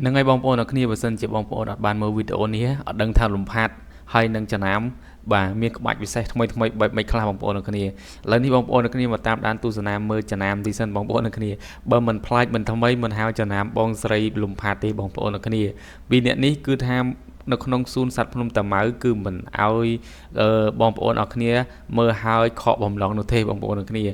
ហ្នឹងហើយបងប្អូនអរគ្នាបើសិនជាបងប្អូនអត់បានមើលវីដេអូនេះអត់ដឹងថាលំផាត់ហើយនឹងចំណាំបាទមានក្បាច់ពិសេសថ្មីថ្មីបែបមិនខ្លះបងប្អូនអរគ្នាឥឡូវនេះបងប្អូនអរគ្នាមកតាមដានទស្សនាមើលចំណាំទីសិនបងប្អូនអរគ្នាបើមិនប្លែកមិនថ្មីមិនហៅចំណាំបងស្រីលំផាត់ទេបងប្អូនអរគ្នាពីអ្នកនេះគឺថានៅក្នុងសួនសត្វភ្នំតាម៉ៅគឺមិនអោយបងប្អូនអរគ្នាមើលហើយខកបំឡងនោះទេបងប្អូនអរគ្នា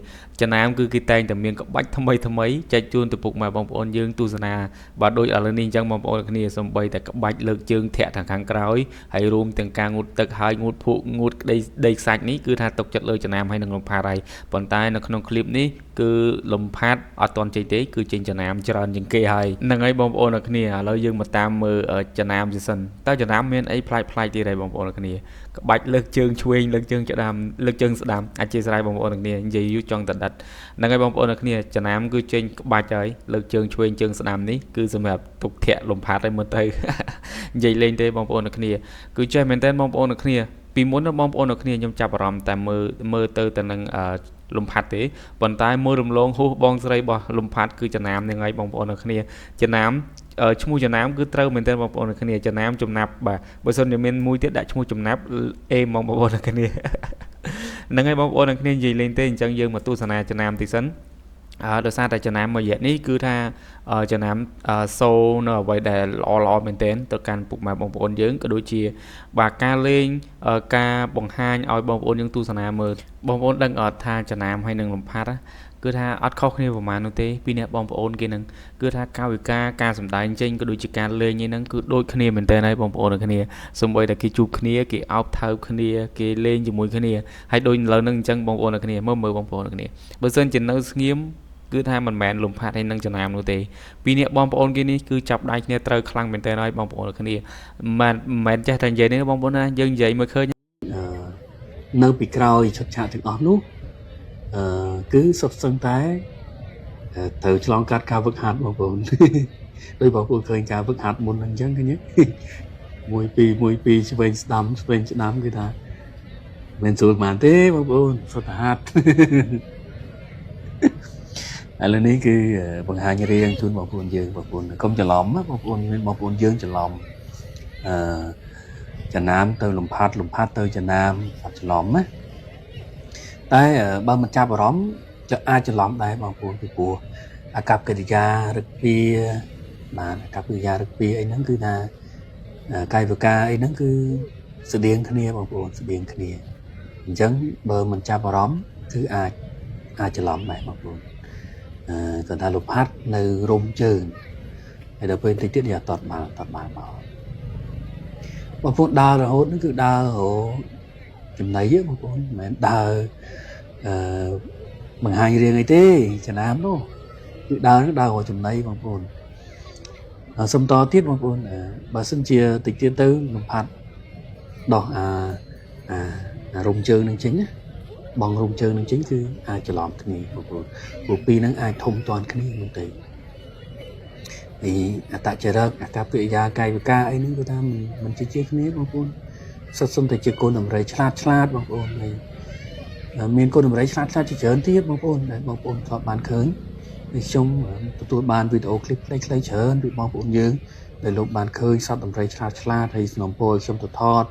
ចំណាំគឺគេតែងតែមានក្បាច់ថ្មីថ្មីចែកជូនទៅពុកម៉ែបងប្អូនយើងទស្សនាបាទដូចឥឡូវនេះអញ្ចឹងបងប្អូនអរគ្នាសំបីតែក្បាច់លើកជើងធាក់ខាងក្រោយហើយរួមទាំងការងូតទឹកហើយងូតភក់ងូតក្តីដីខ្សាច់នេះគឺថាទុកចិត្តលើចំណាំហើយនឹងលំផាត់ហើយប៉ុន្តែនៅក្នុងឃ្លីបនេះគឺលំផាត់អត់ទាន់ចេញទេគឺចេញចំណាំច្រើនជាងគេហើយហ្នឹងហើយបងប្អូនអរគ្នាឥឡូវយើងមកតាមមើលចំណាំជាសិនតើចំណាំមានអីប្លែកប្លែកទៀតហើយបងប្អូនអរគ្នាក្បាច់លើកជើងឆ្វេងលើកជើងស្ដាំលើកជើងស្ដាំអធិស្ឋានបងប្អូនអរគ្នានិយាយយូរចង់តដិតហ្នឹងហើយបងប្អូនអរគ្នាចំណាំគឺចេញក្បាច់ហើយលើកជើងឆ្វេងជើងស្ដាំនេះគឺសម្រាប់ទុកធាក់លំផាត់ឲ្យមើលទៅនិយាយលេងទេបងប្អូនអរគ្នាគឺចេះមែនតើបងប្អូនអរគ្នាពីមុនបងប្អូនអរគ្នាខ្ញុំចាប់អារម្មណ៍តែមើលមើលទៅទៅនឹងលំផាត់ទេប៉ុន្តែមើលរំលងហួសបងស្រីរបស់លំផាត់គឺចំណាំហ្នឹងហើយបងប្អូនអរគ្នាចំណាំឈ្មោះចំណាំគឺត្រូវមែនទែនបងប្អូនអរគ្នាចំណាំចំណាប់បាទបើសិនជាមានមួយទៀតដាក់ឈ្មោះចំណាប់អេហ្មងបងប្អូនអរគ្នាហ្នឹងហើយបងប្អូនអរគ្នានិយាយលេងទេអញ្ចឹងយើងមកទស្សនាចំណាំតិចសិនដោយសារតែចំណាំមួយរយៈនេះគឺថាចំណាំសូនៅអ្វីដែលល្អល្អមែនទែនទៅកាន់ពុកម៉ែបងប្អូនយើងក៏ដូចជាបាទការលេងការបង្ហាញឲ្យបងប្អូនយើងទស្សនាមើលបងប្អូនដឹងអត់ថាចំណាំហើយនឹងលំផាត់គឺថាអត់ខុសគ្នាប្រហែលនោះទេពីអ្នកបងប្អូនគេនឹងគឺថាកាយវិការការសម្ដែងចេញក៏ដូចជាការលេងឯហ្នឹងគឺដូចគ្នាមែនតើហើយបងប្អូនទាំងគ្នាសូម្បីតែគេជួបគ្នាគេអោបថើបគ្នាគេលេងជាមួយគ្នាហើយដូចឥឡូវហ្នឹងអញ្ចឹងបងប្អូនទាំងគ្នាមើលមើលបងប្អូនទាំងគ្នាបើសិនជានៅស្ងៀមគឺថាមិនមែនលំផាត់ហើយនឹងចំណាំនោះទេពីនេះបងប្អូនគេនេះគឺចាប់ដៃគ្នាត្រូវខ្លាំងមែនតើហើយបងប្អូនគ្នាមិនមែនចេះតែនិយាយនេះបងប្អូនណាយើងនិយាយមើលឃើញនៅពីក្រោយឈុតឆាកទាំងអស់នោះគឺសុទ្ធសឹងតែត្រូវឆ្លងកាត់ការវឹកហាត់បងប្អូនដោយបងប្អូនឃើញការវឹកហាត់មុនហ្នឹងអញ្ចឹងឃើញទេ1 2 1 2ឆ្វេងស្ដាំឆ្វេងស្ដាំគឺថាមិនស្រួលប៉ុន្មានទេបងប្អូនសុទ្ធតែហាត់ឥឡូវនេះគឺបង្ហាញរៀងជូនបងប្អូនយើងបងប្អូនកុំច្រឡំណាបងប្អូនមានបងប្អូនយើងច្រឡំអឺចំណាមទៅលំផាត់លំផាត់ទៅចំណាមអត់ច្រឡំណាតែបើមិនចាប់អារម្មណ៍จะអាចច្រឡំដែរបងប្អូនពីព្រោះអាកប្បកិរិយារឹកពីបាទអាកប្បកិរិយារឹកពីអីហ្នឹងគឺថាកាយវិការអីហ្នឹងគឺស្តៀងគ្នាបងប្អូនស្តៀងគ្នាអញ្ចឹងបើមិនចាប់អារម្មណ៍គឺអាចច្រឡំដែរបងប្អូនគាត់ថាលំផាត់នៅរុំជើងហើយដល់ពេលតិចទៀតវាតតបាល់មកបងប្អូនដើររហូតហ្នឹងគឺដើររកចំណៃបងប្អូនមិនមែនដើរបង្ហាញរឿងអីទេចំណាំនោះគឺដើរហ្នឹងដើររកចំណៃបងប្អូនសុំតទៀតបងប្អូនបើសិនជាតិចទៀតទៅលំផាត់ដោះអារុំជើងនឹងចេញណាបងរុំជើងនឹងចេញគឺអាចច្រឡំគ្នាបងប្អូនព្រោះពីរហ្នឹងអាចធំតាន់គ្នាមិនទេពីអត្តចរិតអកប្បកិរិយាកាយវិការអីហ្នឹងគឺថាមិនជាគ្នាបងប្អូនសុទ្ធសឹងតែជាកូនដំរីឆ្លាតឆ្លាតបងប្អូនហើយមានកូនដំរីឆ្លាតឆ្លាតជាច្រើនទៀតបងប្អូនដែលបងប្អូនធ្លាប់បានឃើញហើយខ្ញុំទទួលបានវីដេអូឃ្លីបខ្លីៗច្រើនពីបងប្អូនយើងដែលលោកបានឃើញសត្វដំរីឆ្លាតឆ្លាតហើយសំណពរខ្ញុំទៅថត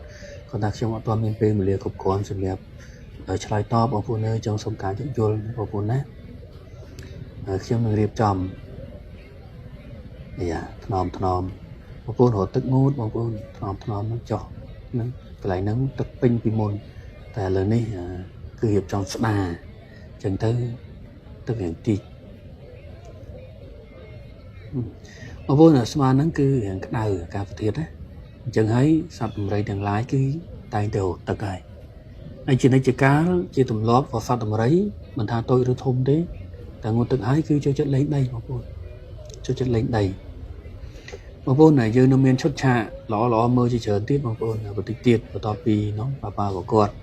គាត់ថាខ្ញុំអត់ទាន់មានពេលវេលាគ្រប់គ្រាន់សម្រាប់ឆ្លើយតបបងប្អូនអើយចង់សុំការយោគយល់បងប្អូនណាខ្ញុំនឹងរៀបចំអាយ៉ាថ្នមថ្នមបងប្អូនរត់ទឹកងូតបងប្អូនថ្នមថ្នមហ្នឹងចុះហ្នឹងកន្លែងហ្នឹងទឹកពេញពីមុនតែឥឡូវនេះគឺរៀបចំស្ដារអញ្ចឹងទៅទឹករៀងតិចបងប្អូនស្មានហ្នឹងគឺរៀងក្តៅអាកាសធាតុណាអញ្ចឹងហើយសត្វដំរីទាំងឡាយគឺតែងតែរត់ទឹកហើយហើយជានិច្ចកាលជាទម្លាប់របស់សត្វដំរីមិនថាតូចឬធំទេតែងូតទឹកហើយគឺចូលចិត្តលេងដីបងប្អូនចូលចិត្តលេងដីបងប្អូនយើងនៅមានឈុតឆាកល្អល្អមើលជាច្រើនទៀតបងប្អូនបន្តិចទៀតបន្ទាប់ពីនោះប៉ាប៉ារបស់គាត់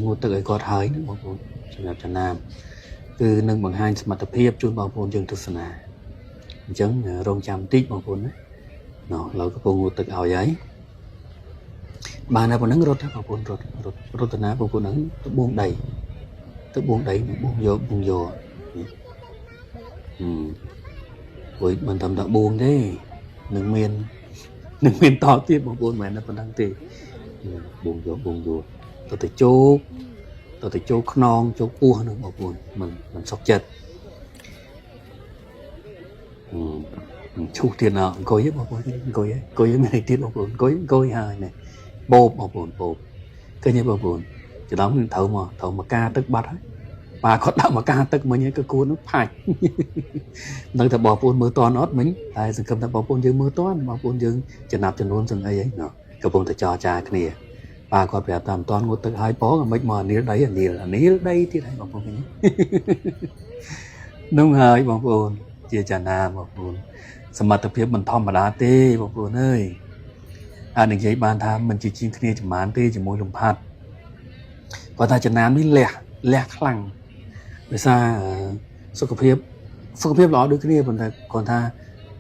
ងូតទឹកឲ្យគាត់ហើយណាបងប្អូនសម្រាប់ចំណាំគឺនឹងបង្ហាញសមត្ថភាពជូនបងប្អូនយើងទស្សនាអញ្ចឹងរងចាំតិចបងប្អូនណាណោះឥឡូវកំពុងងូតទឹកឲ្យហើយបានតែប៉ុណ្្នឹងរត់បងប្អូនរត់រត់រត់ទៅណាបងប្អូនហ្នឹងទៅបួងដីទៅបួងដីបួងយកបួងយកហឹមព្រោះមិនតាមតែបួងទេ នឹងមាននឹងមានតទៀតបងប្អូនមិនមែនតែប៉ុណ្្នឹងទេបងយកបងយកទៅទៅជោគទៅទៅជោគខ្នងជោគពោះនឹងបងប្អូនមិនសុខចិត្តឈូសទៀតណអង្គុយបងប្អូនអង្គុយអង្គុយមានទៀតបងប្អូនអង្គុយអង្គុយហើយនេះបោបបងប្អូនបោបឃើញទេបងប្អូនច្រឡំត្រូវមកត្រូវមកការទឹកបាត់ហើយប៉ាគាត់ដាក់មកការទឹកមិញក៏គួរនោះផាច់មិនដឹងថាបងប្អូនមើលតន់អត់មិញតែសង្ឃឹមថាបងប្អូនយើងមើលតន់បងប្អូនយើងចំណាប់ចំនួនសឹងអីហ្នឹងកំពុងតែចរចាគ្នាប៉ាគាត់ប្រាប់ថាមិនតន់ងូតទឹកហើយផងមិនមកអានីលដីអានីលអានីលដីទៀតហើយបងប្អូនឃើញនោះហើយបងប្អូនជាចាណាបងប្អូនសមត្ថភាពមិនធម្មតាទេបងប្អូនអើយអាចនិយាយបានថាមិនជាជាងគ្នាចំបានទេជាមួយលំផាត់គាត់ថាចំណាមនេះលះលះខ្លាំងដោយសារសុខភាពសុខភាពល្អដូចគ្នាប៉ុន្តែគាត់ថា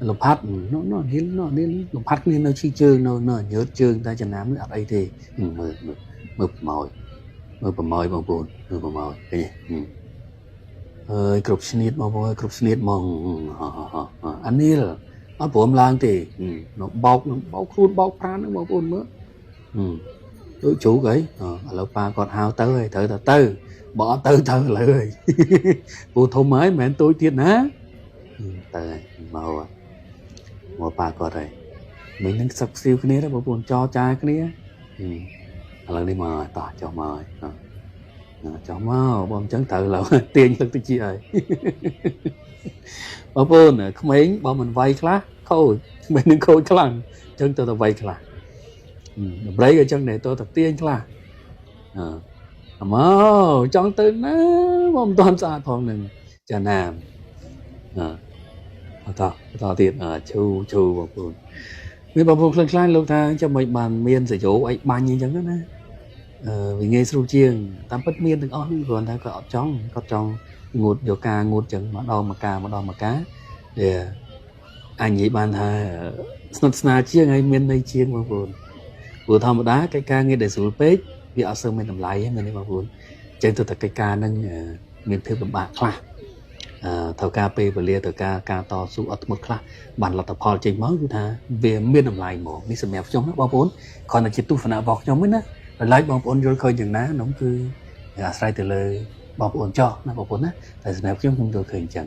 លំផាត់នោះនោះនេះនោះនេះលំផាត់គ្នានៅឈីជើងនៅនៅញើតជើងតែចំណាមនេះអត់អីទេមើលមើលមើលប្រម៉ោយមើលប្រម៉ោយបងប្អូនមើលប្រម៉ោយឃើញទេអើយគ្រប់ស្នៀតបងប្អូនគ្រប់ស្នៀតហ្មងអានីលអត់ព្រមឡើងទេនៅបោកនឹងបោកខ្លួនបោកប្រានហ្នឹងបងប្អូនមើលដូចជ្រូកអីឥឡូវប៉ាគាត់ហៅទៅហើយត្រូវតែទៅបើអត់ទៅទៅឥឡូវហើយពូធំហើយមិនមែនតូចទៀតណាទៅហើយមកមកប៉ាគាត់ហើយមិញនឹងសឹកស៊ីវគ្នាដែរបងប្អូនចរចាគ្នាឥឡូវនេះមកតោះចុះមកហើយចុះមកបងអញ្ចឹងត្រូវឥឡូវទាញទឹកតិចហើយបងប្អូនក្មេងបើមិនវាយខ្លះខូចក្មេងនឹងខូចខ្លាំងអញ្ចឹងទៅតែវាយខ្លះដំរីក៏អញ្ចឹងដែរទៅតែទាញខ្លះអឺមកចង់ទៅណាមកមិនទាន់ស្អាតផងនឹងចាណាមអឺតបន្តទៀតឈូឈូបងប្អូនមានបងប្អូនខ្លះៗលោកថាចាំមិនបានមានសយោអីបាញ់អញ្ចឹងណាអឺវាងាយស្រួលជាងតាមពិតមានទាំងអស់នេះគ្រាន់តែគាត់អត់ចង់គាត់ចង់ងូតយកការងូតចឹងម្ដងមកការម្ដងមកការវាអញនិយាយបានថាស្និទ្ធស្នាលជាងហើយមានន័យជាងបងប្អូនព្រោះធម្មតាកិច្ចការងារដែលស្រួលពេកវាអត់សូវមានតម្លៃទេមែនទេបងប្អូនចឹងទៅតែកិច្ចការហ្នឹងមានភាពលំបាកខ្លះអឺត្រូវការពេលវេលាត្រូវការការតស៊ូអត់ធ្មត់ខ្លះបានលទ្ធផលចេញមកគឺថាវាមានតម្លៃហ្មងនេះសម្រាប់ខ្ញុំណាបងប្អូនគ្រាន់តែជាទស្សនៈរបស់ខ្ញុំទេណាបន្លែកបងប្អូនយល់ឃើញយ៉ាងណានោះគឺអាស្រ័យទៅលើបងប្អូនចោះណាបងប្អូនណាតែសម្រាប់ខ្ញុំខ្ញុំយល់ឃើញអញ្ចឹង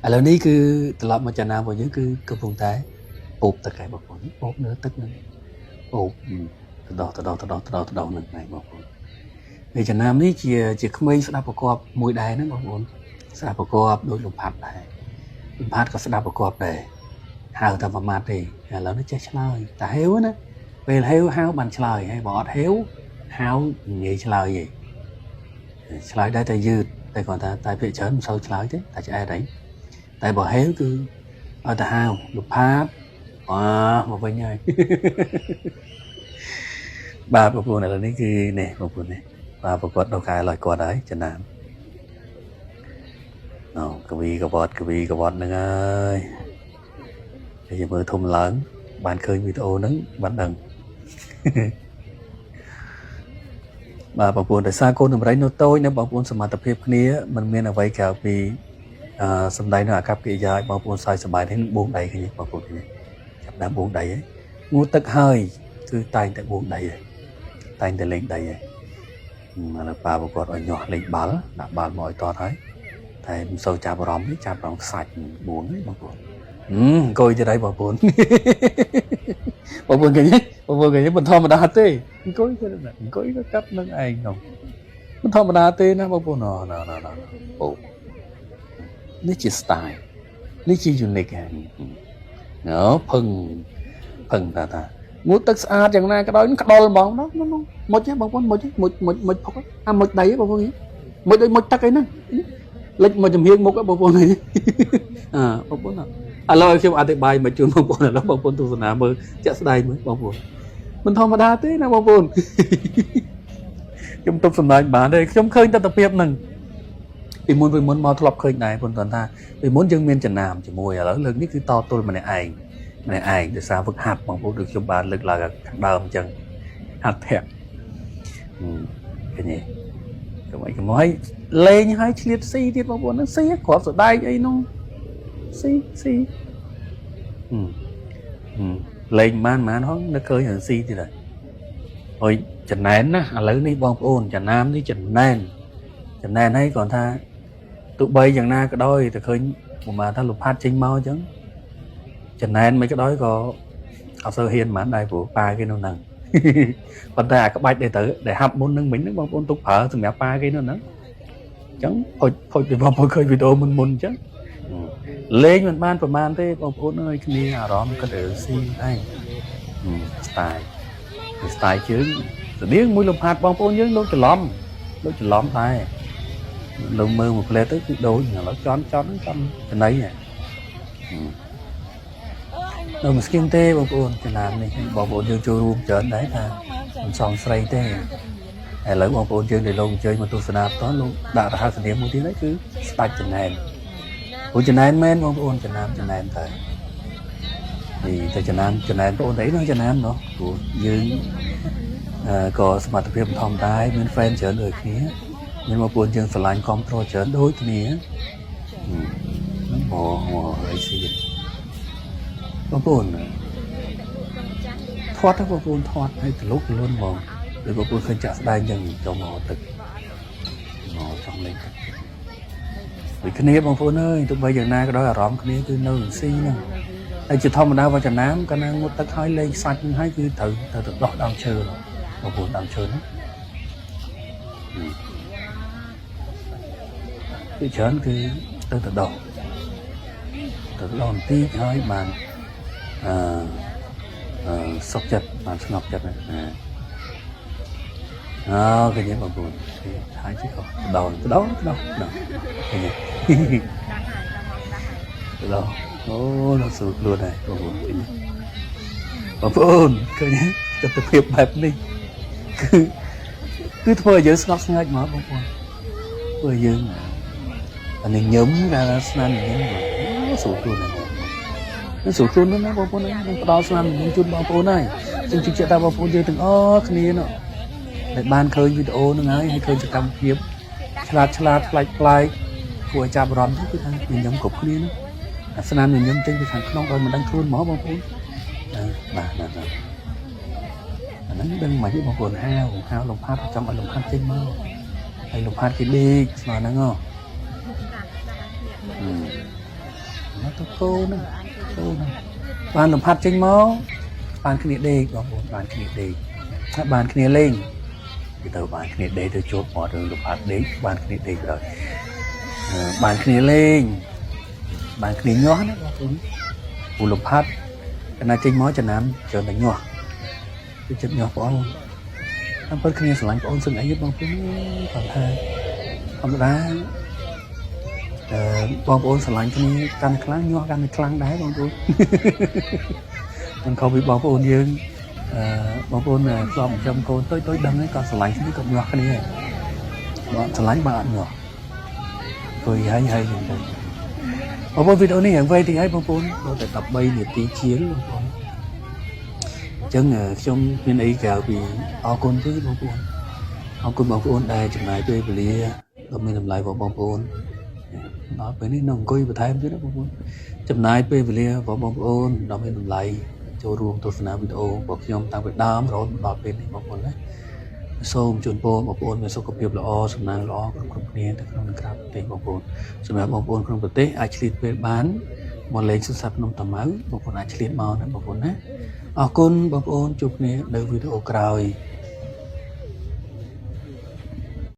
ឥឡូវនេះគឺត្រឡប់មកចាណារបស់យើងគឺកំពុងតែពោបទឹកហើយបងប្អូនពោបនៅទឹកហ្នឹងពោបទៅដោះទៅដោះទៅដោះទៅដោះទៅដោះហ្នឹងឯងបងប្អូនហើយចំណាំនេះជាជាក្មេងស្ដាប់ប្រកបមួយដែរណាបងប្អូនស្ដាប់ប្រកបដូចលំផាត់ដែរលំផាត់ក៏ស្ដាប់ប្រកបដែរហៅតែប្រមាថទេឥឡូវនេះចេះឆ្លើយតែហេវណាពេលហេវហៅបានឆ្លើយហើយបើអត់ហេវហៅនិយាយឆ្លើយទេឆ្លើយដែរតែយឺតតែគាត់ថាតែភាគច្រើនមិនសូវឆ្លើយទេតែឆ្អែតអីតែបើហេវគឺឲ្យតែហៅលំផាត់អើមកវិញហើយបាទបងប្អូនឥឡូវនេះគឺនេះបងប្អូននេះបាទប្រកបដល់ខែឡើយគាត់ហើយចំណាំអូកវីកវត្តកវីកវត្តហ្នឹងហើយគេមើលធំឡើងបានឃើញវីដេអូហ្នឹងបានដឹងបាទបងប្អូនដោយសារកូនដំរីនៅតូចនៅបងប្អូនសមត្ថភាពគ្នាមិនមានអ្វីក្រៅពីអឺសំដែងនៅអាកប្បកិរិយាឲ្យបងប្អូនសើចសប្បាយនេះបួងដៃគ្នាបងប្អូនគ្នាចាប់ដើមបួងដៃហើយងូតទឹកហើយគឺតែងតែបួងដៃហើយតែងតែលេងដៃហើយឥឡូវប៉ាប្រកបឲ្យញាស់លេងបាល់ដាក់បាល់មកឲ្យតតហើយតែមិនសូវចាប់អារម្មណ៍ទេចាប់អារម្មណ៍ខ្សាច់បួងហ្នឹងបងប្អូនអង្គុយទៀតហើយបងប្អូនបងប្អូនឃើញទេបងប្អូនឃើញទេមិនធម្មតាទេអង្គុយទៀតអង្គុយក៏កាត់នឹងឯងនោះមិនធម្មតាទេណាបងប្អូនណណណណអូនេះជា style នេះជា unique ហ្នឹងណផឹងផឹងតាតាងូតទឹកស្អាតយ៉ាងណាក៏ដោយក្តុលហ្មងនោះមុជបងប្អូនមុជមុជមុជមុជផុកអាមុជដីបងប្អូនមុជដូចមុជទឹកអីហ្នឹងលិចមកចំហៀងមុខបងប្អូនអីអើបងប្អូនឥឡូវឲ្យខ្ញុំអធិប្បាយមកជូនបងប្អូនឥឡូវបងប្អូនទស្សនាមើលជាក់ស្ដែងមើលបងប្អូនមិនធម្មតាទេណាបងប្អូនខ្ញុំទប់សម្ដែងបានទេខ្ញុំឃើញទស្សនភាពហ្នឹងពីមុនពីមុនមកធ្លាប់ឃើញដែរប៉ុន្តែថាពីមុនយើងមានចំណាំជាមួយឥឡូវលើកនេះគឺតទល់ម្នាក់ឯងម្នាក់ឯងដោយសារវឹកហាត់បងប្អូនដូចខ្ញុំបានលើកឡើងខាងដើមអញ្ចឹងហាត់ធាក់ឃើញទេកុំអីកុំឲ្យលេងឲ្យឆ្លៀតស៊ីទៀតបងប្អូនហ្នឹងស៊ីគ្រាប់សដែកអីនោះស៊ីស៊ី លេងបានបានហងនៅឃើញរស៊ីទៀតហើយហើយចំណែនណាឥឡូវនេះបងប្អូនចំណាមនេះចំណែនចំណែនហើយគាត់ថាទោះបីយ៉ាងណាក៏ដោយតែឃើញប្រហែលថាលំផាត់ចេញមកអញ្ចឹងចំណែនមិនក៏ដោយក៏អត់សូវហ៊ានហ្មងដែរព្រោះប៉ាគេនៅហ្នឹងប៉ុន្តែអាក្បាច់ដែលត្រូវដែលហាប់មុននឹងមិញហ្នឹងបងប្អូនទុកប្រើសម្រាប់ប៉ាគេនៅហ្នឹងអញ្ចឹងផុចផុចពីបងប្អូនឃើញវីដេអូមុនមុនអញ្ចឹងលេងមិនបានប្រហែលទេបងប្អូនអើយគ្នាអារម្មណ៍គិតរឿងស៊ីឯង style style ជើងស្តៀងមួយលំផាត់បងប្អូនយើងលោកច្រឡំលោកច្រឡំដែរលោកមើលមួយផ្លែទៅគឺដូចឥឡូវចន់ចន់ចន់ចំណៃនៅមិនស្គៀងទេបងប្អូនចំណាំនេះបងប្អូនយើងចូលរួមច្រើនដែរថាមិនសងស្រីទេឥឡូវបងប្អូនយើងដែលលោកអញ្ជើញមកទស្សនាផ្ទាល់លោកដាក់រហស្សនាមមួយទៀតហើយគឺស្ដាច់ចំណែនព្រោះចំណែនមែនបងប្អូនចំណាំចំណែនតែនេះតែចំណាំចំណែនបងប្អូនតែអីនោះចំណាំណោះព្រោះយើងក៏សមត្ថភាពធម្មតាមាន fan ច្រើនដូចគ្នាមានបងប្អូនយើងស្រឡាញ់គ្រប់គ្រងច្រើនដូចគ្នាហ្នឹងមកមកអីស៊ីបងប្អូនធាត់បងប្អូនធាត់ឲ្យទលុកលុនហ្មងដូចបងប្អូនឃើញចាក់ស្ដែងចឹងចូលមកទឹកមកចង់លេងទឹកដូចគ្នាបងប្អូនអើយទោះបីយ៉ាងណាក៏ដោយអារម្មណ៍គ្នាគឺនៅស៊ីហ្នឹងហើយជាធម្មតាវចនាមកាលណាងូតទឹកហើយលេងសាច់ហ្នឹងហើយគឺត្រូវត្រូវទៅដោះដើមឈើបងប្អូនដើមឈើហ្នឹងគឺច្រើនគឺទៅទៅដោះទៅដោះបន្តិចហើយបានអឺអឺសុខចិត្តបានស្ងប់ចិត្តណាអើឃើញទេបងប្អូនហើយជិះក៏ដោនដោនដោនដោនឃើញទេដោអូនៅស្រួលខ្លួនហើយបងប្អូនឃើញបងប្អូនឃើញទេទស្សនភាពបែបនេះគឺគឺធ្វើឲ្យយើងស្ងប់ស្ងាត់មកបងប្អូនធ្វើឲ្យយើងអានេះញឹមគេថាស្នាមញញឹមស្រួលខ្លួនណាស់នឹងស្រួលខ្លួនណាស់បងប្អូននឹងផ្ដល់ស្នាមញញឹមជូនបងប្អូនហើយចឹងជឿជាក់ថាបងប្អូនយើងទាំងអស់គ្នានោះដែលបានឃើញវីដេអូហ្នឹងហើយហើយឃើញសកម្មភាពឆ្លាតឆ្លាតប្លែកប្លែកគួរឲ្យចាប់អារម្មណ៍គឺថាញញឹមគ្រប់គ្នាហ្នឹងអាស្នាមញញឹមចេញពីខាងក្នុងដោយមិនដឹងខ្លួនហ្មងបងប្អូនបាទបាទបាទអាហ្នឹងដឹងមិនទេបងប្អូនហាវហាវលំផាត់ចង់ឲ្យលំផាត់ចេញមកហើយលំផាត់គេដេកស្មើហ្នឹងហ៎មកទៅកូនហ្នឹងកូនហ្នឹងបានលំផាត់ចេញមកបានគ្នាដេកបងប្អូនបានគ្នាដេកថាបានគ្នាលេងគេទៅបានគ្នាដេកទៅជួបមករឿងលំផាត់ដេកបានគ្នាដេកទៅបានគ្នាលេងបានគ្នាញាស់ណាបងប្អូនពូលំផាត់កណាចេញមកចំណាំច្រើនតែញាស់គឺចិត្តញាស់បងតាមពិតគ្នាស្រឡាញ់បងសឹងអីបងប្អូនគាត់ថាធម្មតាអឺបងប្អូនស្រឡាញ់គ្នាកាន់ខ្លាំងញាស់កាន់តែខ្លាំងដែរបងប្អូនមិនខុសពីបងប្អូនយើងអឺបងប្អូនធ្លាប់ចិញ្ចឹមកូនតូចតូចដឹងហើយក៏ស្រឡាញ់គ្នាក៏ញាស់គ្នាបងស្រឡាញ់បើអត់ញាស់ធ្វើហើយហើយចឹងទៅបងប្អូនវីដេអូនេះយ៉ាងវែងតិចហើយបងប្អូនដល់តែ13នាទីជាងបងប្អូនអញ្ចឹងខ្ញុំមានអីក្រៅពីអរគុណទេបងប្អូនអរគុណបងប្អូនដែលចំណាយពេលវេលាដ៏មានតម្លៃរបស់បងប្អូនដល់ពេលនេះនៅអង្គុយបន្ថែមទៀតណាបងប្អូនចំណាយពេលវេលារបស់បងប្អូនដ៏មានតម្លៃចូលរួមទស្សនាវីដេអូរបស់ខ្ញុំតាំងពីដើមរហូតដល់ពេលនេះបងប្អូនណាសូមជូនពរបងប្អូនមានសុខភាពល្អសំណាងល្អគ្រប់គ្រប់គ្នាទៅក្នុងនិងក្រៅប្រទេសបងប្អូនសម្រាប់បងប្អូនក្នុងប្រទេសអាចឆ្លៀតពេលបានមកលេងសួនសត្វភ្នំតាម៉ៅបងប្អូនអាចឆ្លៀតមកណាបងប្អូនណាអរគុណបងប្អូនជួបគ្នានៅវីដេអូក្រោយ។